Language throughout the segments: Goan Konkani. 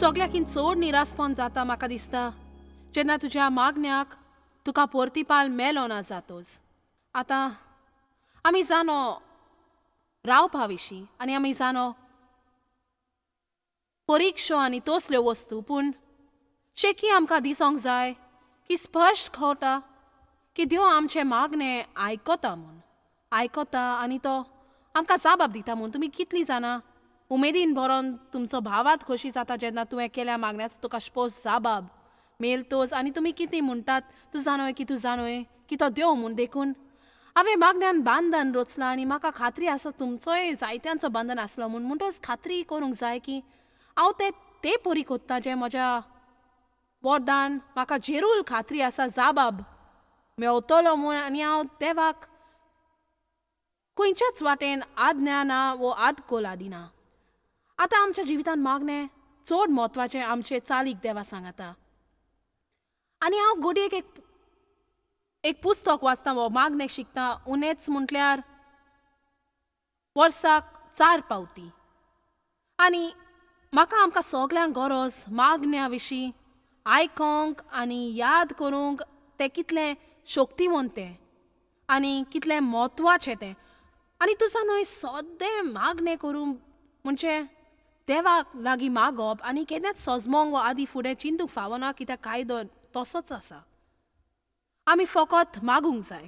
सगळ्याकीन चड निरासपण जाता म्हाका दिसता जेन्ना तुज्या मागण्याक तुका परतीपाल मेलो ना जातोच. आतां आमी जाणो रावपा विशीं आनी आमी जाणो परिक्षो आनी तसल्यो वस्तू, पूण शेकी आमकां दिसोंक जाय की स्पश्ट कळटा की देव आमचें मागणें आयकता म्हूण, आयकता आनी तो आमकां जाबाब दिता म्हूण. तुमी कितलीं जाणां उमेदीन भरोन तुमचो भावात खोशी जाता जेन्ना तुवें केल्या मागण्याचो तुका स्पश्ट जाबाब मेलतोच? आनी तुमी कितें म्हणटात, तूं जाणोय की तूं जाणोय की तो देव म्हूण? देखून हांवें मागण्यान बांदन रचलां आनी म्हाका खात्री आसा तुमचोय जायत्यांचो बंधन आसलो म्हूण. म्हणटच खात्री करूंक जाय की हांव तें ते परी कोत्ता जें म्हज्या वरदान म्हाका जेरूल खात्री आसा जाबाब मेवतलो म्हूण, आनी हांव देवाक खंयच्याच वाटेन आज्ञा ना वो आदकोला दिना. आतां आमच्या जिवितांत मागणें चड म्हत्वाचें आमचे चालीक देवा सांगता. आनी हांव घडयेक एक एक पुस्तक वाचता वो मागणें शिकता उणेच म्हटल्यार वर्साक 4 पावटी. आनी म्हाका आमकां सगल्यांक गरज मागण्या विशीं आयकोंक आनी याद करूंक तें कितलें शक्तिवंत तें आनी कितलें म्हत्वाचें तें. आनी तुजा न्हय सद्दें मागणें करूंक म्हणजे देवाक लागीं मागप आनी केन्नाच सजमोंग वा आदी फुडें चिंतूंक फावना कित्याक कायदो तसोच आसा. आमी फकत मागूंक जाय.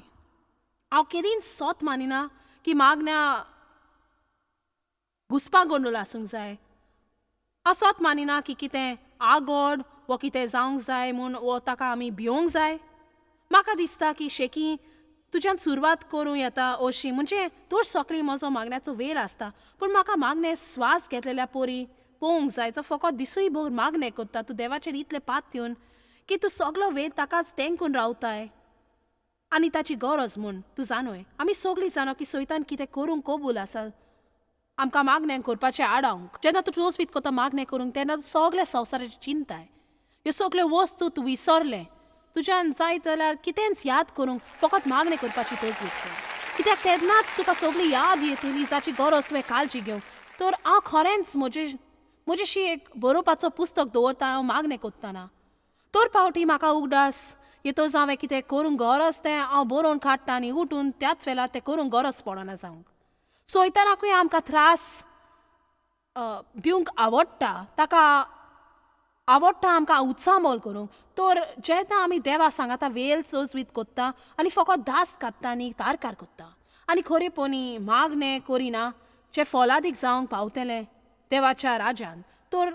हांव केदींच सोत मानिना की मागण्या घुसपा गोंदळ आसूंक जाय. हांव सोत मानिना की कितें आगोड वो कितें जावंक जाय म्हूण वो ताका आमी भिवंक जाय. म्हाका दिसता की शेकी तुज्यान सुरवात करूं येता अशी, म्हणजे तूं सगळी म्हजो मागण्याचो वेळ आसता, पूण म्हाका मागणें स्वास घेतलेल्या परी पळोवंक जाय जो फकत दिसूय भर मागणें करता. तूं देवाचेर इतलें पातयेवन की तूं सगलो वेळ ताकाच तेंकून रावताय आनी ताची गरज म्हूण तूं जाणोय. आमी सगळीं जाणो की सैतान कितें करूंक कबूल आसा आमकां मागणें करपाचें आडावंक. जेन्ना तूं तोजबीत करता मागणें करूंक तेन्ना तूं सगळ्या संवसाराची चिंताय, ह्यो सगल्यो वस्तू तूं विसरलें. तुज्यान जायत जाल्यार कितेंच याद करूंक फकत मागणें करपाची तजवीज कर, कित्याक तेन्नाच तुका सगळी याद येतली जाची गरज तुवें काळजी घेवंक. तर हांव खरेंच म्हजेशी एक बरोवपाचो पुस्तक दवरता हांव मागणें करतना. तर पावटी म्हाका उगडास येतोच हांवें कितें करूंक गरज तें हांव बरोवन काडटा आनी उठून त्याच वेळार तें करूंक गरज पडना जावंक. सैतानाकूय आमकां त्रास दिवंक आवडटा, ताका आवडटा आमकां उत्सामोल करूंक. तर जेन्ना आमी देवा सांगाता वेल चोजवीत कोत्ता आनी फकत दास काडटा आनी तारकार कोत्ता आनी खरेपणी मागणें करिना जें फोलादीक जावंक पावतलें देवाच्या राज्यान, तर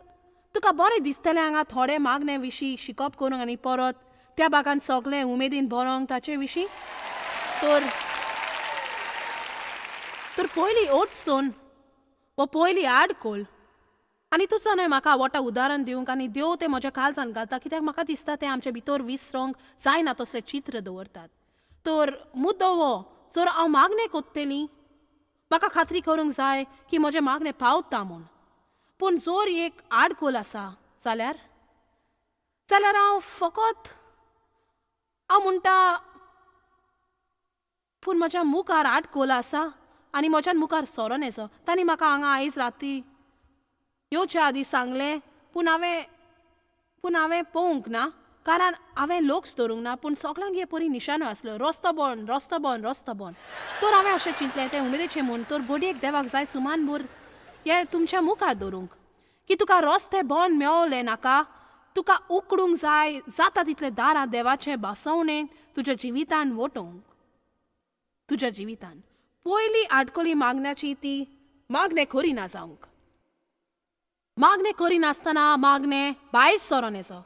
तुका बरें दिसतलें हांगा थोडे मागणे विशीं शिकप करूंक आनी परत त्या भागान सगळें उमेदीन बरोवंक ताचे विशीं. तर तर पयली अडचण वो पयली आडखळ, आनी तुजो न्हय म्हाका आवडटा उदाहरण दिवंक आनी देव तें म्हज्या काळजान घालता कित्याक म्हाका दिसता तें आमचे भितर विसरोंक जायना तसलें चित्र दवरतात. तर मुद्दो हो, जर हांव मागणें कोत्तली म्हाका खात्री करूंक जाय की म्हजें मागणें पावता म्हूण. पूण जर एक आडखळ आसा जाल्यार जाल्यार हांव फकत हांव म्हणटा पूण म्हज्या मुखार आडखळ आसा आनी म्हज्यान मुखार सरोन येचो. तांणी म्हाका हांगा आयज राती येवच्या आदीं सांगलें, पूण हांवें पळोवंक ना कारण हांवें लक्ष दवरूंक ना. पूण सगळ्यांक हे परी निशाणो आसलो, रस्तो बंद, रस्तो बंद, रस्तो बंद. तर हांवें अशें चिंतलें तें उमेदीचें म्हूण. तर घडयेक देवाक जाय सुमान भर हें तुमच्या मुखार दवरूंक की तुका रस्ते बंद मेवले नाका, तुका उकडूंक जाय जाता तितले दारां देवाचें बसवणेन तुज्या जिवितान वटोवंक. तुज्या जिवितान पयली आडखळी मागण्याची ती मागणें करिना जावंक. मागणें करिनासतना मागणें भायर सरोन येचो,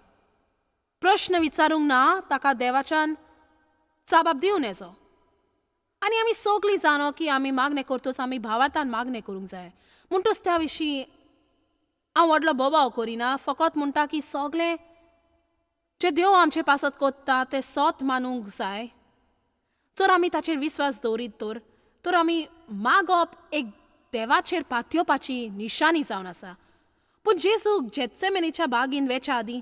प्रश्न विचारूंक ना ताका देवाच्यान जाबाब दिवन येचो. आनी आमी सगळीं जाणो की आमी मागणें करतच आमी भावार्थान मागणें करूंक जाय. म्हणटच त्या विशीं हांव व्हडलो बोबाव करिना, फकत म्हणटा की सगळें जें देव आमचे पासत कोत्ता तें सत मानूंक जाय. जर आमी ताचेर विस्वास दवरीत तर आमी मागप एक देवाचेर पातयेवपाची निशाणी जावन आसा. पूण जेजू जेत्सेमेनीच्या बागीन वेच्या आदीं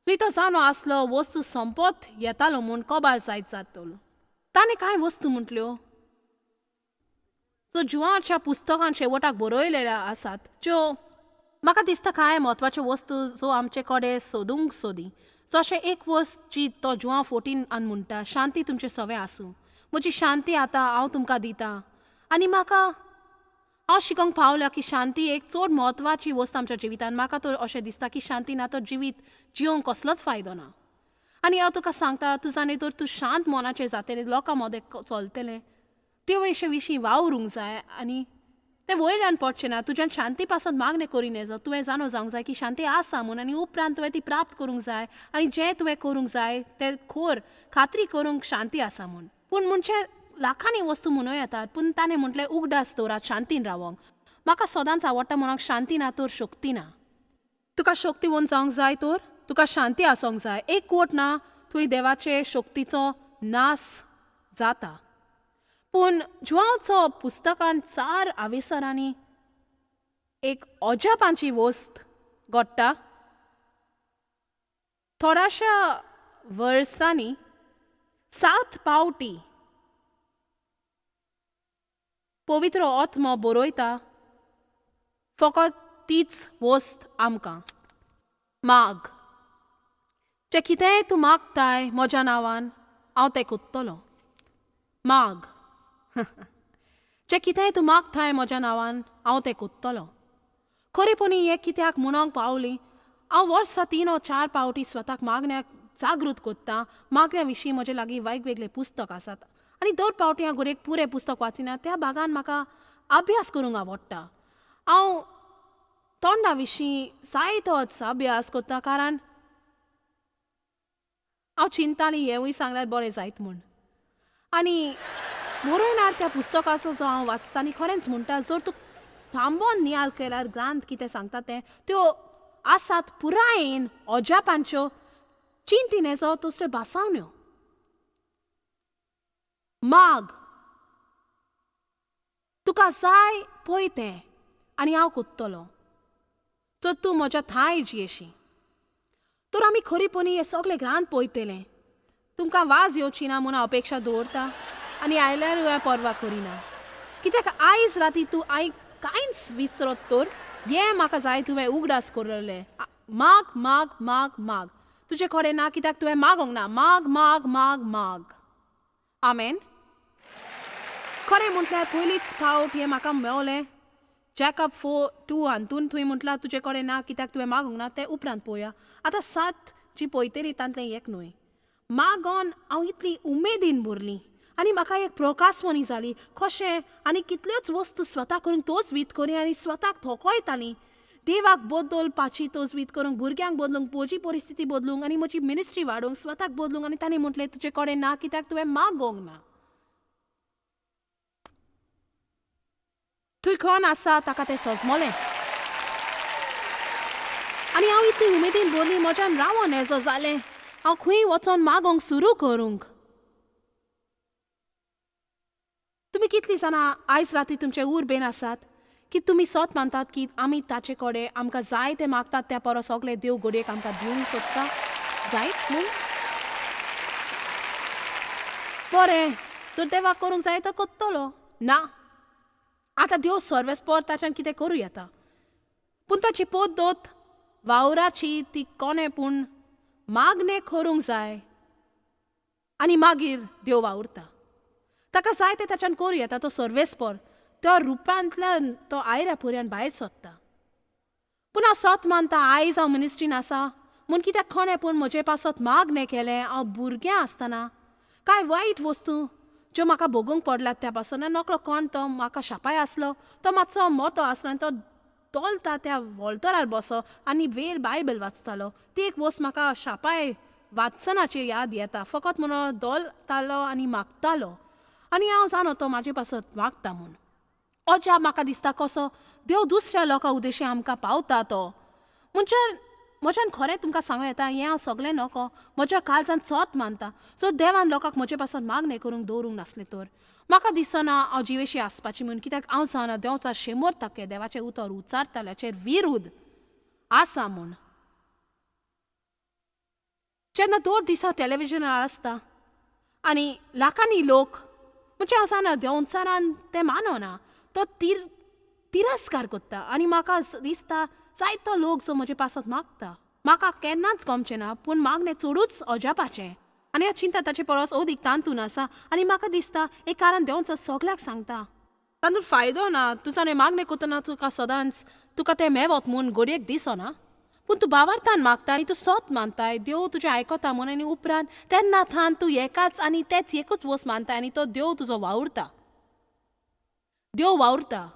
थंय तो जाणो आसलो वस्तू संपत येतालो म्हूण कबार जायत जातलो. ताणें कांय वस्तू म्हटल्यो जो जुवाच्या पुस्तकान शेवटाक बरयलेल्या आसात ज्यो म्हाका दिसता कांय म्हत्वाच्यो वस्तू जो आमचे कडेन सोदूंक सोदी. जशें एक वस्त जी तो जुवांव 14 आन म्हणटा, शांती तुमचें सवें आसूं, म्हजी शांती आतां हांव तुमकां दिता. आनी म्हाका हांव शिकोंक पावल्या की शांती एक चड म्हत्वाची वस्त आमच्या जिवितान. म्हाका तर अशें दिसता की शांती ना तर जिवीत जिवंक कसलोच फायदो ना. आनी हांव तुका सांगता, तूं जाणा तर तूं शांत मनाचें जातलें, लोकां मदें चलतलें, त्यो विशय विशीं वावरूंक जाय आनी तें वयल्यान पडचें ना. तुज्यान शांती पासत मागणें करी नजो, तुवें जाणो जावंक जाय की शांती आसा म्हूण आनी उपरांत तुवें ती प्राप्त करूंक जाय आनी जें तुवें करूंक जाय तें खोर खात्री करूंक शांती आसा म्हूण. पूण म्हणजे लाखांनी वस्तू म्हणूं येतात, पूण ताणें म्हटलें उगडास दवरात शांतीन रावोंक. म्हाका सदांच आवडटा म्हणूंक शांती ना तर शक्ती ना. तुका शक्तीवंत जावंक जाय तर तुका शांती आसूंक जाय. एक कोट ना थंय देवाचे शक्तीचो नास जाता. पूण जुवांवचो पुस्तकान 4 आवेसरांनी एक अजापांची वस्त घडटा. थोड्याशा वर्सांनी 7 पावटी पवित्र आत्मो बरयता फकत तीच वस्त आमकां. माग जें कितेंय तूं मागताय म्हज्या नांवान हांव तें कोत्तलो. माग जें कितेंय तूं मागताय म्हज्या नांवान हांव तें कोत्तलो. खरेपणी हें कित्याक म्हणूंक पावली, हांव वर्सा 3 वा 4 पावटी स्वताक मागण्याक जागृत कोत्ता. मागण्या विशीं म्हजे लागीं वेगवेगळे पुस्तक आसात आनी दर पावटी हांव घडयेक पुरें पुस्तक वाचिना. त्या भागान म्हाका अभ्यास करूंक आवडटा. हांव तोंडा विशीं जायतोच अभ्यास कोत्ता, कारण हांव चिंताली हेंवूय सांगल्यार बरें जायत म्हूण. आनी बरयणार त्या पुस्तकाचो जो हांव वाचता आनी खरेंच म्हणटा, जर तूं थांबोन नियाळ केल्यार ग्रांथ कितें सांगता तें, त्यो आसात पुरायेन अजापांच्यो चिंतिनेचो तसल्यो भासावण्यो. माग तुका जाय पळय तें आनी हांव कोत्तलो, जर तूं म्हज्या थांय जियेशी तर. आमी खरीपणी हे सगळे ग्रांथ पळयतले. तुमकां वाज येवची ना म्हूण हांव अपेक्षा दवरता आनी आयल्यारूय हांव पर्वा करिना, कित्याक आयज राती तूं आयक कांयच विसरत तर हें म्हाका जाय तुवें उगडास करलें. माग माग माग माग, तुजे कडेन ना कित्याक तुवें मागोंक ना. माग माग माग माग. आमेन. खरें म्हटल्यार पयलीच फावट हें म्हाका मेवलें जॅकब 4:2 हातून. थंय म्हटलां तुजे कडेन ना कित्याक तुवें मागूंक ना, तें उपरांत पळोवया. आतां 7 जी पळयतली तांतलें एक न्हय. मागोन हांव इतली उमेदीन भरली आनी म्हाका एक प्रकाशवणी जाली कशें आनी कितल्योच वस्तू स्वता करूंक तोच करी आनी स्वताक थोकोयताली. देवाक बदलपाची तजवीज करूंक, भुरग्यांक बदलूंक, म्हजी परिस्थिती बदलूंक आनी म्हजी मिनिस्ट्री वाडोवंक, स्वताक बदलूंक. आनी ताणें म्हटलें तुजे कडेन ना कित्याक तुवें मागोंक ना. थंय कोण आसा ताका तें सजमलें आनी हांव इतली उमेदीन भरली म्हज्यान रावोन येजो जालें. हांव खंय वचोन मागोंक सुरू करूंक. तुमी कितलीं जाणां आयज राती तुमचे उर्बेन आसात की तुमी सत मानतात की आमी ताचे कडेन आमकां जाय तें मागतात त्या परस सगळें देव घडयेक आमकां दिवंक सोदता जायत म्हूण? बरें, जर देवाक करूंक जाय तो कोत्तलो ना. आतां देव सर्वेस्पोर ताच्यान कितें करूं येता, पूण ताची पद्दत वावराची ती कोणें पूण मागणें करूंक जाय आनी मागीर देव वावुरता. ताका जाय तें ताच्यान करूं येता. तो सर्वेस्पोर त्या रुपांतल्यान तो आयऱ्या पुऱ्यान भायर सोदता. पूण हांव सत मानता आयज हांव मिनिस्ट्रीन आसा म्हूण कित्याक कोणें पूण म्हजे पासत मागणें केलें. हांव भुरगें आसतना कांय वायट वस्तू ज्यो म्हाका भोगूंक पडल्यात त्या पासून नकळो कोण तो म्हाका शापाय आसलो, तो मातसो मोटो आसलो आनी तो तोलता त्या वॉल्तरार बसो आनी वेल बायबल वाचतालो. ती एक वस्त म्हाका शापाय वाचनाची याद येता. फकत म्हणून दोलतालो आनी मागतालो आनी हांव जाणो तो म्हाजे पासत मागता म्हूण. अजाप म्हाका दिसता कसो देव दुसऱ्या लोकां उद्देशी आमकां पावता तो. म्हणजे म्हज्यान खरें तुमकां सांगूं येता हें हांव सगळें नको म्हज्या काळजान सत मानता. सो देवान लोकांक म्हजे पासून मागणें करूंक दवरूंक नासलें तर म्हाका दिसना हांव जिवेशी आसपाची म्हूण, कित्याक हांव जाणा देवचार 100% देवाचें उतर उच्चारतल्याचेर विरूद्ध आसा म्हूण. जेन्ना दर दिसा टॅलिविजनार आसता आनी लाखांनी लोक म्हणजे हांव जाणा देंवचारान तें मानना, तो तिरस्कार करता आनी म्हाका दिसता जायतो लोक जो म्हजे पासत मागता. म्हाका केन्नाच गमचें ना, पूण मागणें चडूच अजापाचें. आनी हांव चिंता ताचे परस अदीक तांतून आसा आनी म्हाका दिसता एक कारण देंवचार सगल्याक सांगता. तातूंत फायदो ना. तुजा न्हय मागणें करतना तुका सदांच तुका तें मेवत म्हूण घडयेक दिसना, पूण तूं भावार्थान मागता आनी तूं सत मानताय देव तुजें आयकता म्हूण, आनी उपरांत तेन्ना थान तूं एकाच आनी तेच एकूच वस्त मानताय आनी तो देव तुजो वावुरता. देव वावुरता.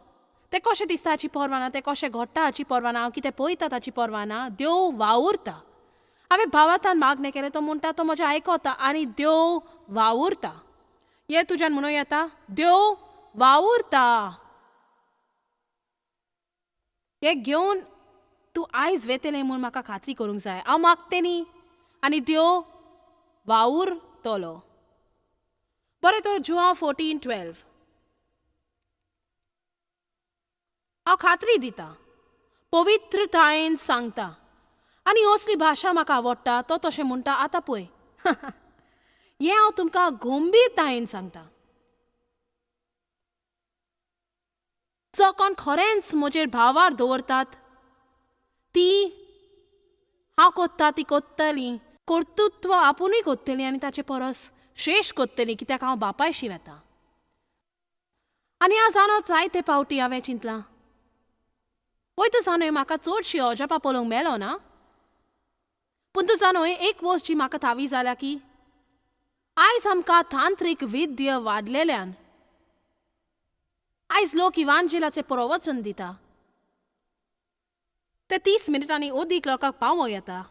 तें कशें दिसता हाची पर्वा ना, तें कशें घडटा हाची पर्वा ना, हांव कितें पळयता ताची पर्वा ना, देव वावुरता. हांवें भावार्थान मागणें केलें, तो म्हणटा तो म्हजें आयकता आनी देव वावुरता. हें तुज्यान म्हणूं येता, देव वावुरता. हें घेवन तूं आयज वेतलें म्हूण म्हाका खात्री करूंक जाय. हांव मागतें न्ही आनी देव वावुरतलो. बरें तर जुआंव 14:12. हांव खात्री दिता, पवित्रतायेन सांगता, आनी असली भाशा म्हाका आवडटा. तो तशें म्हणटा. आतां पळय, हें हांव तुमकां गंभीरतायेन सांगता, जो कोण खरेंच म्हजेर भावार दवरतात ती हांव कोत्ता ती कोत्तली, कर्तृत्व आपुणूय कोत्तली आनी ताचे परस श्रेश्ठ कोत्तली, कित्याक हांव बापायशी वेता. आनी हांव जाणो जायते पावटी हांवें चिंतलां, वय तूं जाणोय म्हाका चडशी अजापां पळोवंक मेलो ना, पूण तूं जाणोय एक वस्त जी म्हाका थावी जाल्या की आयज आमकां तांत्रीक विद्य वाडलेल्यान आयज लोक इवांजेलाचें प्रवचन दिता, ते 30 मिनटांनी अदीक लोकांक पावों येता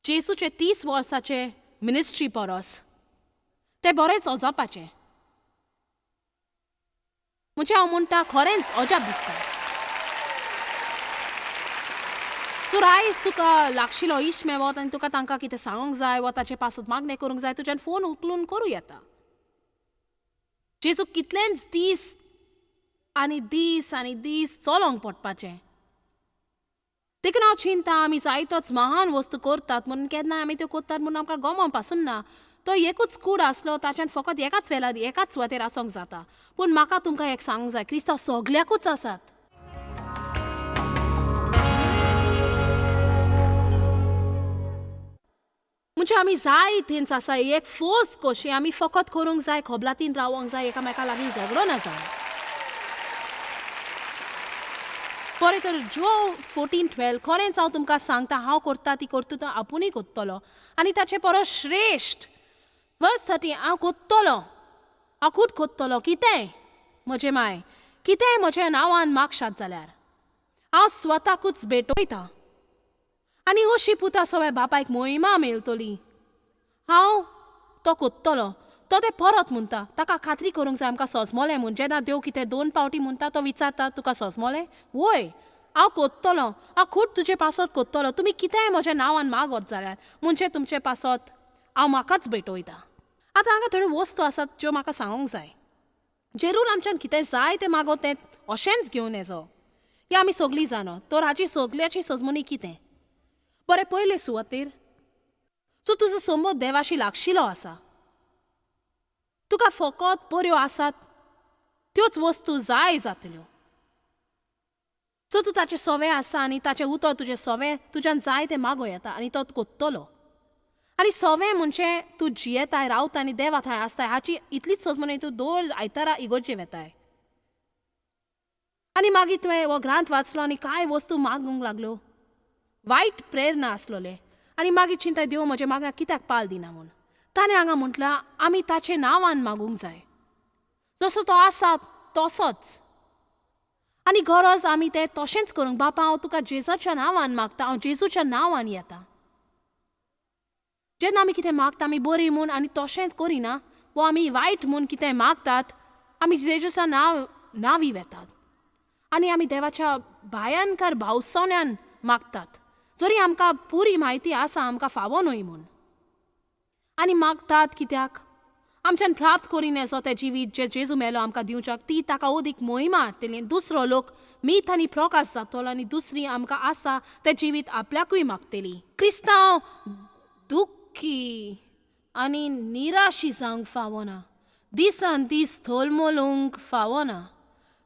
जेसूचे 30 वर्साचे मिनिस्ट्री परस. तें बरेंच अजापाचें. म्हणजे हांव म्हणटा खरेंच अजाप दिसता. तर आयज तुका लागशिलो इश्ट मेवत आनी तुका तांकां कितें सांगूंक जाय वा ताचे पासत मागणें करूंक जाय, तुज्यान फोन उखलून करूं येता. जेजू कितलेंच दीस आनी दीस आनी दीस चलोवंक पडपाचें. देखून हांव चिंता आमी जायतोच महान वस्तू करतात म्हणून केन्ना आमी त्यो करतात म्हणून आमकां गमोवंक पासून ना. तो एकूच कूड आसलो, ताच्यान फकत एकाच वेळार एकाच सुवातेर आसूंक जाता. पूण म्हाका तुमकां एक सांगूंक जाय, क्रिस्तांव सगल्याकूच आसात. म्हणजे आमी जाय थंयच आसा, एक फोर्स कशी आमी फकत करूंक जाय, खबलातीन रावंक जाय, एकामेका लागीं झगडो ना जाय. बरें तर जुआंव 14:12 खरेंच हांव तुमकां सांगता, हांव करता ती करता तो आपुणूय कोत्तलो आनी ताचे परस श्रेश्ठ. वर्स 30 हांव कोत्तलो, हांव खूब कोत्तलो. कितेंय म्हजें माय, कितेंय म्हज्या नांवान मागशात जाल्यार हांव स्वताकूच भेटयता आनी अशी पुता सवय बापायक मोहिमा मेळटली. हांव तो कोत्तलो. तो तें परत म्हणटा, ताका खात्री करूंक जाय आमकां सजमोलें म्हूण. जेन्ना देव कितें 2 पावटी म्हणटा तो विचारता तुका सजमोलें? वय हांव कोत्तलो, हांव खूब तुजे पासत कोत्तलो. तुमी कितेंय म्हज्या नांवान मागत जाल्यार म्हणजे तुमचे पासत हांव म्हाकाच भेटयता. आतां हांगा थोड्यो वस्तू आसात ज्यो म्हाका सांगूंक जाय. जेरूल आमच्यान कितें जाय तें मागत तें अशेंच घेवन येजो, हें आमी सगळीं जाणो. तर हाची सगल्याची सजमणी कितें? बरें, पयले सुवातेर सो तुजो संबंद देवाशी लागशिलो आसा, तुका फकत बऱ्यो आसात त्योच वस्तू जाय जातल्यो. सो तूं ताचें सवें आसा आनी ताचें उतर तुजें सवें, तुज्यान जाय तें मागो येता आनी तो कोत्तलो. आनी सवें म्हणजे तूं जियेताय, रावता आनी देवा थंय आसताय, हाची इतलीच सजमणी तूं दर आयतारा इगर्जे वेताय. आनी मागीर तुवें हो ग्रांथ वाचलो आनी कांय वस्तू मागूंक लागल्यो, वायट प्रेरणा आसलोले, आनी मागीर चिंता देव म्हज्या मागण्याक कित्याक पाल दिना म्हूण. ताणें हांगा म्हटलां आमी ताचे नांवान मागूंक जाय, जसो तो आसा तसोच. आनी गरज आमी तें तशेंच करूंक. बापा हांव तुका जेजाच्या नांवान मागता, हांव जेजूच्या नांवान येता. जेन्ना आमी कितें मागता आमी बरी म्हूण आनी तशेंच करिना वो आमी वायट म्हूण कितें मागतात, आमी जेजूच्या नांवी वेतात आनी आमी देवाच्या भयंकर भावसोन्यान मागतात, जरी आमकां पुरी म्हायती आसा आमकां फावो न्हय म्हूण. आनी मागतात कित्याक? आमच्यान प्राप्त करिना सो तें जिवीत जें जेजू मेलो आमकां दिवच्याक, ती ताका अदीक मोहिमा हाडटली. दुसरो लोक मीत आनी प्रकाश जातलो आनी दुसरी आमकां आसा तें जिवीत आपल्याकूय मागतली. क्रिस्तांव दुख्खी आनी निराशी जावंक फावना, दिसान दीस थोलमोलूंक फावना.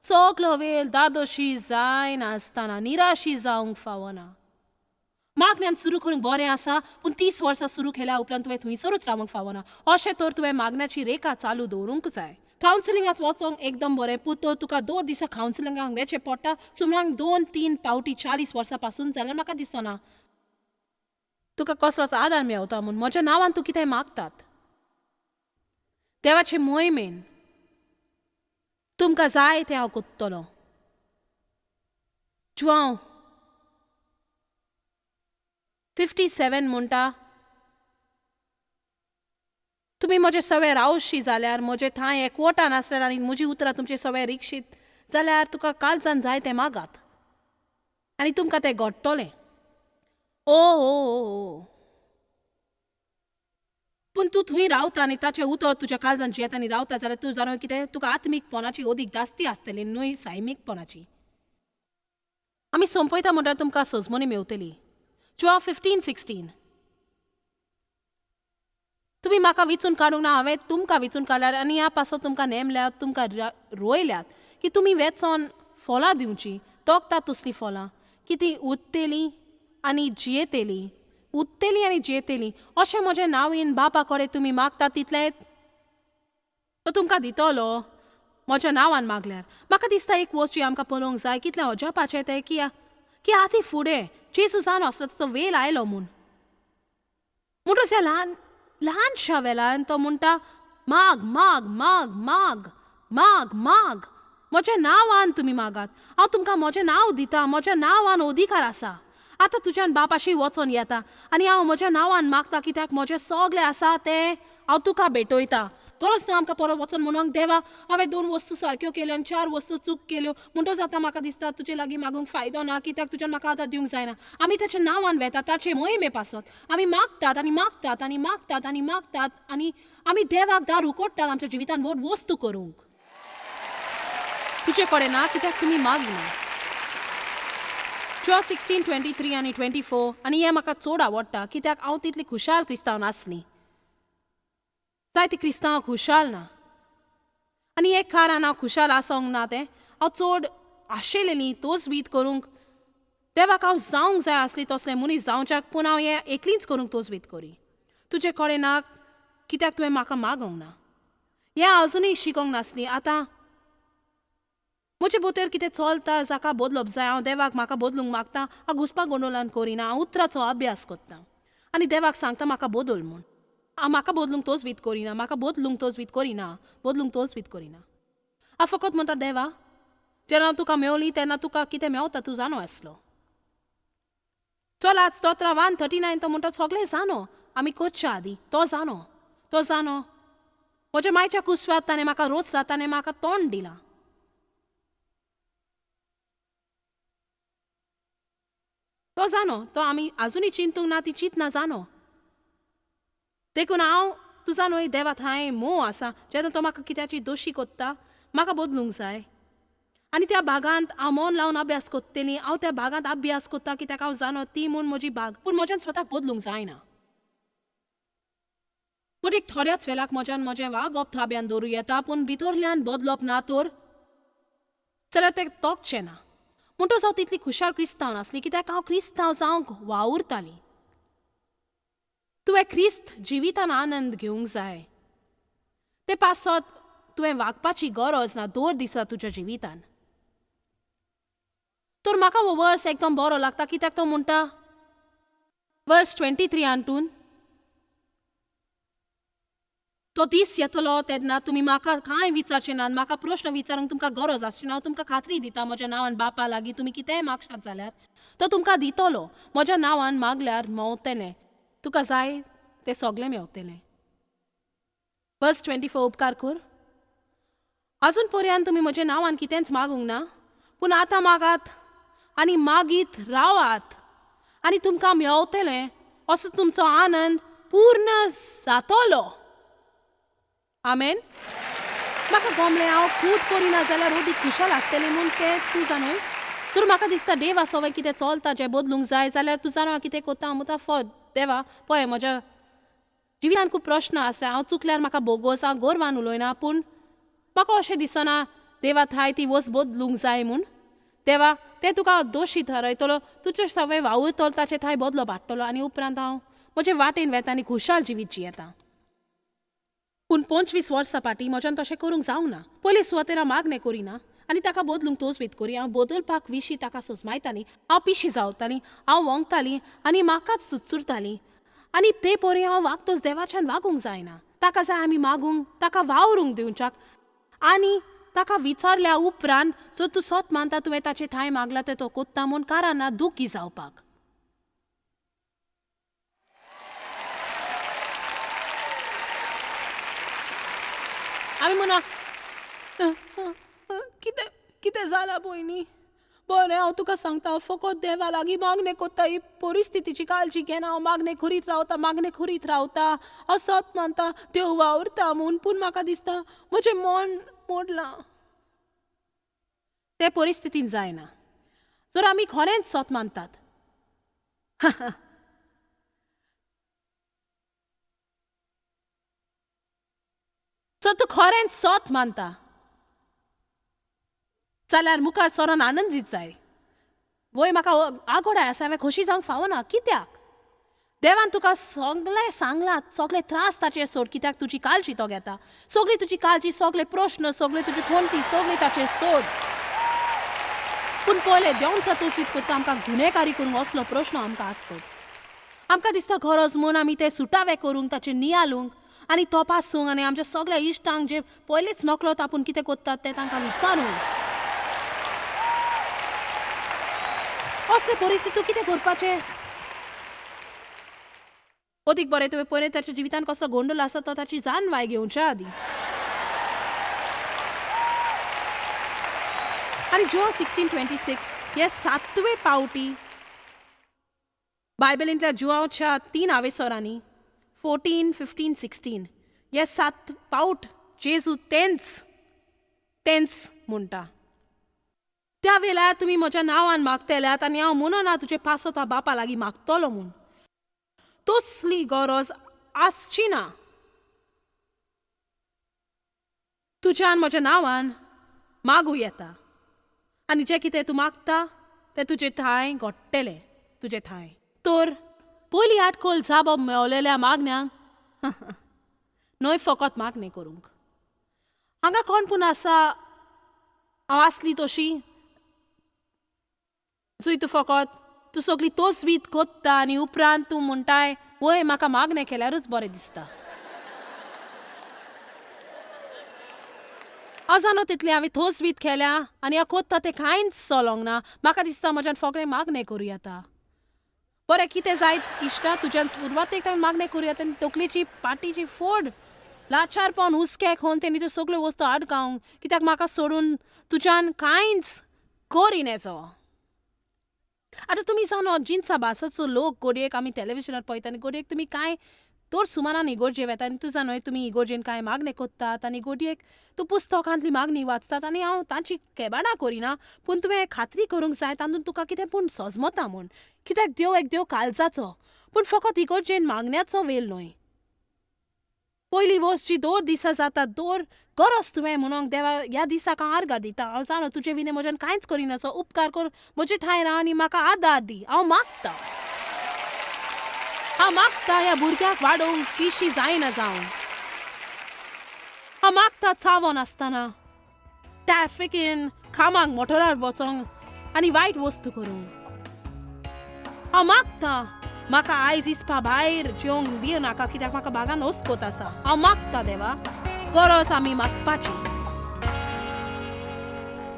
सगलो वेळ दादोशी जायनासतना निराशी जावंक फावना. मागण्यान सुरू करूंक बरें आसा, पूण 30 वर्सां सुरू केल्या उपरांत तुवें थंयसरूच रावंक फावना. अशें तर तुवें मागण्याची रेखा चालू दवरूंक जाय. कावन्सिलिंगाक वचोंक एकदम बरें, पूण तर तुका 2 दिसा कावन्सिलिंगाक वेचें पडटा, सुमार 2-3 पावटी 40 वर्सां पासून, जाल्यार म्हाका दिसना तुका कसलोच आदार मेवता म्हूण. म्हज्या नांवान तूं कितें मागतात देवाचे मोहिमेन तुमकां जाय तें हांव कोत्तलो. जुआंव 57 म्हणटा, तुमी म्हजे सवे रावशी जाल्यार, म्हजे थांय एकवटान आसल्यार आनी म्हजी उतरां तुमचे सवे रिक्षीत जाल्यार तुका कालजान जाय तें मागात आनी तुमकां तें घडटलें. ओ ओ पूण तूं थंय रावता आनी ताचें उतर तुज्या काळजान जियेता आनी रावता जाल्यार तूं जाणा कितें, तुका आत्मीकपणाची अदीक जास्ती आसतली, न्हय सैमीकपणाची. आमी सोंपयता म्हणटात तुमकां सजमणी मेवतली. जुआंव 15-16. तुमी म्हाका विचून काडूंक ना, हांवें तुमकां विचून काडल्यार आनी ह्या पासत तुमकां नेमल्यात, तुमकां रोयल्यात की तुमी वेचोन फळां दिवचीं, तोखतात तसलीं फळां की तीं उत्तेलीं आनी जियेतेलीं, उत्तेलीं आनी जियेतेलीं. अशें म्हजें नांवीन बापा कडेन तुमी मागता तितलें तो तुमकां दितलो म्हज्या नांवान मागल्यार. म्हाका दिसता एक वस्त जी आमकां पळोवंक जाय, कितलें अजापाचें तें की आतां फुडें जेजू जावन आसलो तो वेल आयलो म्हूण. म्हणटच ह्या ल्हान ल्हानशा वेल्यान तो म्हणटा, माग माग माग माग माग माग, म्हज्या नांवान तुमी मागात, हांव तुमकां म्हजें नांव दिता, म्हज्या नांवान अधिकार आसा. आतां तुज्यान बापाशी वचोन येता आनी हांव म्हज्या नांवान मागता कित्याक म्हजें सगळें आसा तें हांव तुका भेटयता. गरज ना आमकां परत वचोन म्हणूंक देवा हांवें 2 वस्तू सारक्यो केल्यो आनी 4 वस्तू चूक केल्यो, म्हणटच आतां म्हाका दिसता तुजे लागीं मागूंक फायदो ना कित्याक तुज्यान म्हाका आतां दिवंक जायना. आमी ताच्या नांवान वेता, ताचे मोहिमे पासत आमी मागतात आनी मागतात आनी मागतात आनी मागतात आनी आमी देवाक दार उकोडटात आमच्या जिवितान व्हड वस्तू करूंक. तुजे कडेन ना कित्याक तुमी मागना. जुआंव 16:23 आनी 24. आनी हें म्हाका चड आवडटा कित्याक हांव तितली खुशाल क्रिस्तांव नासली, जायती क्रिस्तांव खुशाल ना आनी एक कारण हांव खुशाल आसोंक ना तें हांव चड आशेलेली तोजवीत करूंक देवाक हांव जावंक जाय आसली तसलें मनीस जावच्याक, पूण हांव हें एकलीच करूंक तोजवीत करी. तुजे कडेन ना कित्याक तुवें म्हाका मागोंक ना. हें अजुनूय शिकोंक नासली. आतां म्हजे भितर कितें चलता जाका बदलप जाय, हांव देवाक म्हाका बदलूंक मागता, हांव घुसपा गोंदोलान करिना, हांव उतराचो अभ्यास करता आनी देवाक सांगता म्हाका बदल म्हूण. हांव म्हाका बदलूंक तोजवीत करिना, म्हाका बदलूंक तोजवीत करिना, बदलूंक तोजवीत करिना. हांव फकत म्हणटा देवा जेन्ना तुका मेवली तेन्ना तुका कितें मेवता तूं जाणो आसलो. चल आज तोत्रा 139 तो म्हणटा सगळें जाणो आमी करच्या आदी तो जाणो, तो जाणो. म्हज्या मायच्या कुसव्यात ताणें म्हाका रोचला, ताणें म्हाका तोंड दिलां. तो जाणो, तो आमी आजुनूय चिंतूंक ना ती चिंतना जाणो. देखून हांव तुजा न्हय देवा थांय मोव आसा, जेन्ना तो म्हाका कित्याची दोशी कोत्ता म्हाका बदलूंक जाय. आनी त्या भागांत हांव मन लावन अभ्यास कोत्तली, हांव त्या भागांत अभ्यास कोत्ता कित्याक हांव जाणो ती म्हूण म्हजी भाग, पूण म्हज्यान स्वताक बदलूंक जायना. पूण एक थोड्याच वेळाक म्हज्यान म्हजें वागप थाब्यान दवरूं येता, पूण भितरल्यान बदलप ना तर जाल्यार तें तोखचें ना. म्हणटच हांव तितली खुशाल क्रिस्तांव नासली कित्याक हांव क्रिस्तांव जावंक वावुरताली. तुवें क्रिस्त जिवितान आनंद घेवंक जाय, ते पासत तुवें वागपाची गरज ना दर दिसा तुज्या जिवितान. तर म्हाका हो वर्स एकदम बरो लागता कित्याक तो म्हणटा वर्स 23 हातून तो दीस येतलो तेन्ना तुमी म्हाका कांय विचारचें ना, म्हाका प्रश्न विचारूंक तुमकां गरज आसची ना. हांव तुमकां खात्री दिता म्हज्या नांवान बापा लागीं तुमी कितेंय मागशात जाल्यार तो तुमकां दितलो. म्हज्या नांवान मागल्यार मेवतलें, तुका जाय तें सगळें मेवतलें. वर्स 24 उपकार कर. अजून पर्यंत तुमी म्हज्या नांवान कितेंच मागूंक ना, पूण आतां मागात आनी मागीत रावात आनी तुमकां मेवतलें, असो तुमचो आनंद पूर्ण जातलो. आमेन. म्हाका गमलें हांव खूद करिना जाल्यार अदीक खुशाल आसतलें म्हूण तें तूं जाणून. जर म्हाका दिसता देवा सवय कितें चलता जें बदलूंक जाय जाल्यार तूं जाणा कितें कोत्ता. हांव म्हणटा फट देवा पळय म्हज्या जिवितान खूब प्रश्न आसले, हांव चुकल्यार म्हाका बोगोस, हांव गर्वान उलयना, पूण म्हाका अशें दिसना देवा थाय ती वस्त बदलूंक जाय म्हूण देवा तें तुका दोशी थारायतलो, तुजे सवय वावुरतलो, ताचे थाय बदलो पाडटलो आनी उपरांत हांव म्हजे वाटेन वेता आनी खुशाल जिवीत जियेता. पूण 25 वर्सां फाटीं म्हज्यान तशें करूंक जावंक ना. पयले सुवातेर हांव मागणें करिना आनी ताका बदलूंक तजवीज करी. हांव बदलपाक विशीं ताका सोजमायतालीं. हांव पिशी जावतालीं, हांव वोंगतालीं आनी म्हाकाच सुचुरतालीं. आनी ते परी हांव वागतोच देवाच्यान वागूंक जायना. ताका जाय आमी मागूंक, ताका वावरूंक दिवच्याक आनी ताका विचारल्या उपरांत जर तूं सत मानता तुवें ताचे थांय मागला तें तो कोत्ता म्हूण कारण ना दुखी जावपाक. आमी म्हणा कितें कितें जालां भयणी? बरें हांव तुका सांगता, हांव फकत देवा लागीं मागणें कोत्ता, ही परिस्थितीची काळजी घेना, हांव मागणें करीत रावता, मागणें करीत रावता, हांव सत मानता देव वावुरता म्हूण, पूण म्हाका दिसता म्हजें मन मोडलां. ते परिस्थितीन जायना जर आमी खरेंच सत मानतात. जर तूं खरेंच सत मानता जाल्यार मुखार सरोन आनंदीत जाय. वय म्हाका आगोडाय आसा, हांवें खोशी जावंक फावना. कित्याक? देवान तुका सगळें सांगलां, सगळे त्रास ताचेर सोड, कित्याक तुजी काळजी तो घेता. सगळी तुजी काळजी, सगळे प्रश्न, सगळे तुजी कोणती, सगळे ताचेर सोड. पूण पयलें देवांचा तजवीज करता आमकां गुन्हेकारी करूंक असलो प्रश्न आमकां आसतोच. आमकां दिसता गरज म्हूण आमी ते सुटावे करूंक, ताचेर नियालूंक आनी तपासूंक आनी आमच्या सगळ्या इश्टांक जे पयलींच नकळत आपूण कितें करतात तें तांकां विचारूंक. असले परिस्थिती तूं कितें करपाचें? अदीक बरें तुवें पयलें ताच्या जिवितान कसलो गोंदळ आसा तो ताची जाणवाय घेवच्या आदीं. आनी ज्यो 16:26 हे 7वे पावटी बायबलींतल्या जुआंवच्या 3 आवेसरांनी 14, 15, 16 हे 7 पावट जेजू तेंच तेंच म्हणटा. त्या वेळार तुमी म्हज्या नांवान मागतल्यात आनी हांव म्हणना तुजे पासत हांव बापा लागीं मागतलो म्हूण. तसली गरज आसची ना. तुज्यान म्हज्या नांवान मागूं येता आनी जें कितें तूं मागता तें तुजे थांय घडटलें, तुजे थांय. तर पयली आटकोल जाबो मेवलेल्या मागण्यांक न्हय फकत मागणें करूंक. हांगा कोण पूण आसा हांव आसली तशी जुय तूं फकत तूं सगळी तजवीज कोत्ता आनी उपरांत तूं म्हणटाय वय म्हाका मागणें केल्यारूच बरें दिसता. हांव जाणो तितलें हांवें तजवीज केल्या आनी हांव कोत्ता तें कांयच चलोंक ना. म्हाका दिसता म्हज्यान फकत मागणें करूं येता. बरें कितें जायत इश्टा, तुज्यान सुरवातेक ताणें मागणें करूं येता आनी तकलेची पाटीची फोड लाचारपण हुस्क्याक होवन तेणी त्यो सगल्यो वस्तू आडकावंक, कित्याक म्हाका सोडून तुज्यान कांयच करिनेचो. आतां तुमी जाणो जिन्सा भासाचो लोक गोडयेक आमी टॅलिविजनार पळयता आनी गोडयेक तुमी कांय तर सुमारान इगोर्जे वेता आनी तूं जाणो तुमी इगोर्जेन कांय मागणें कोत्तात आनी गोडयेक तूं पुस्तकांतली मागणी वाचतात आनी हांव तांची केबाणां करिना, पूण तुवें खात्री करूंक जाय तातूंत तुका कितें पूण सजमता म्हूण. कित्याक देव एक देव काळजाचो, पूण फकत इगोर्जेन मागण्याचो वेळ न्हय. पयली वस्त जी दर दिसा जाता, दर गरज तुवें म्हणूंक देवा ह्या दिसाक हांव आर्गां दिता, हांव जाणो तुजे विणे म्हज्यान कांयच करिनासो, उपकार कर म्हजे थांय राव आनी म्हाका आदार दी. हांव मागता, हांव मागता ह्या भुरग्याक वाडोवंक पिशी जायना जावंक. हांव मागता चावोन आसतना ट्रॅफिकीन कामाक मोटरार वचोंक आनी वायट वस्तू करूंक. हांव मागता म्हाका आयज इसपा भायर जेवंक दिव नाका, कित्याक म्हाका बागान ओसकोत आसा. हांव मागता देवा, गरज आमी मागपाची.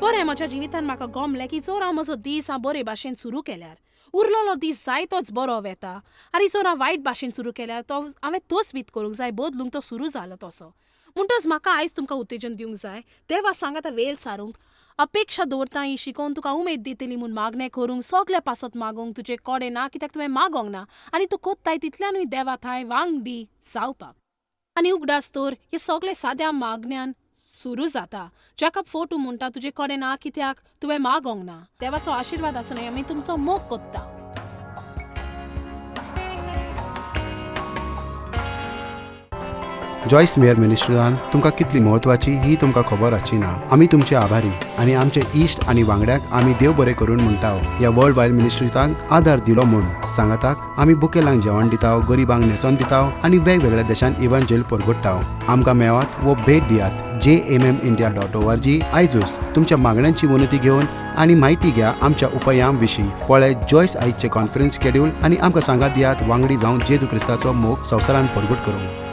बरें म्हज्या जिवितान म्हाका गमलें की जर हांव म्हजो दीस हांव बरे भाशेन सुरू केल्यार उरलेलो दीस जायतोच बरो वेता, आनी जर हांव वायट भाशेन सुरू केल्यार तो हांवें तोच करूंक जाय, बदलूंक तो सुरू जालो तसो. म्हणटच म्हाका आयज तुमकां उत्तेजन दिवंक जाय. देवा सांगाता वेळ सारूंक अपेक्षा दवरता ही शिकोवन तुका उमेद दितली म्हूण मागणें करूंक, सगल्या पासत मागूंक तुजे कोडे ना कित्याक तुवें मागोंक ना आनी तूं कोत्ताय तितल्यानूय देवा थांय वांगडी जावपाक. आनी उगडास तर हे सगळे साद्या मागण्यान सुरू जाता. जाका फोटो म्हणटा तुजे कडेन ना कित्याक तुवें मागोंक ना. देवाचो आशिर्वाद आसूं आमी तुमचो मोग कोत्ता. जॉयस मेयर मिनिस्ट्रीन तुमकां कितली म्हत्वाची ही तुमकां खबर आसची ना. आमी तुमचे आभारी आनी आमचे इश्ट आनी वांगड्यांक आमी देव बरें करून म्हणटा ह्या वर्ल्ड वायड मिनिस्ट्रीतांक आदार दिलो म्हूण. सांगाताक आमी बुकेलांक जेवण दिता, गरिबांक न्हेसोन दिता आनी वेगवेगळ्या देशांत इवांजेल परगट्टा. आमकां मेवात वो भेट दियात jmmindia.org. आयजूच तुमच्या मागण्यांची विनंती घेवन आनी म्हायती घ्या आमच्या उपायां विशीं. पळय जॉयस आयजचे कॉन्फरन्स शेड्यूल आनी आमकां सांगात दियात वांगडी जावन जेजू क्रिस्ताचो मोग संवसारान परगट करूंक.